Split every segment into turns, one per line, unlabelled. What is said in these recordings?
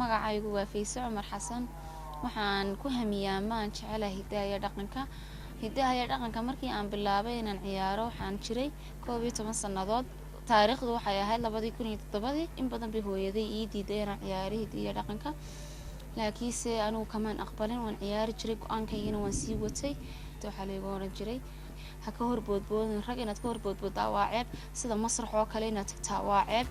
Magacaygu waa Fayse Cumar Xasan. Waxaan ku hamiyaa maan jecelahay hidaha iyo dhaqanka. Hidaha iyo dhaqanka markii aan bilaabay inaan ciyaaro waxaan jiray 11 sannadood. Taariikhdu waxay ahayd 2007-dii. In badan bay hooyaday ii diiday inaan ciyaaro hidaha iyo dhaqanka, laakiinse anigu kamaan aqbalin, waan ciyaari jiray, go-aankaygana waan sii watay. Waxaa laygu oran jiray ha ka hor boodboodin rag, inaad ka hor boodbooddaa waa ceeb, sida masrax oo kale inaad tagtaa waa ceeb.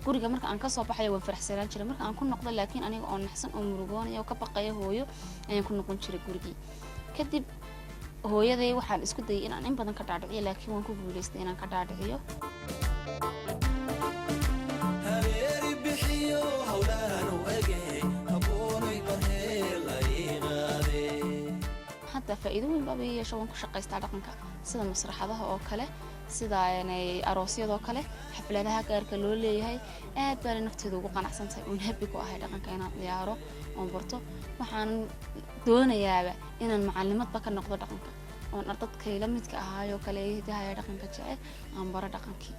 Guriga marka aan kasoo baxayo waan faraxsanaan jiray, marka aan ku noqdo laakiin aniga oo naxsan oo murugoonaya oo ka baqaya hooyo ayaan ku noqon jiray gurigii. Kadib hooyaday waxaan isku dayay inaan in badan ka dhaadhiciyo, laakiin waan ku guuleystay inaan ka dhaadhiciyo.
Hareeri bixiyo howlahan u ege haboonay marheelaiqaade.
Hadda faa'iido weyn baaba ii yeesho, waan ku shaqaystaa dhaqanka, sida masraxadaha oo kale, sida aroosyadoo kale, xafladaha gaarka loo leeyahay. Aad baana nafteeda ugu qanacsan tahay oon happy ku ahay dhaqanka inaan ciyaaro oon barto. Waxaan doonayaaba inaan macalimadba ka noqdo dhaqanka, oon ardadkayla midka ahaayoo kale ee hidaha iyo dhaqanka jecel aan baro dhaqankii.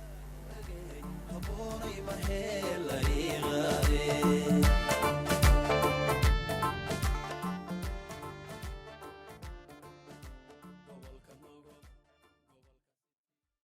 Haboonay marheelaiqaade.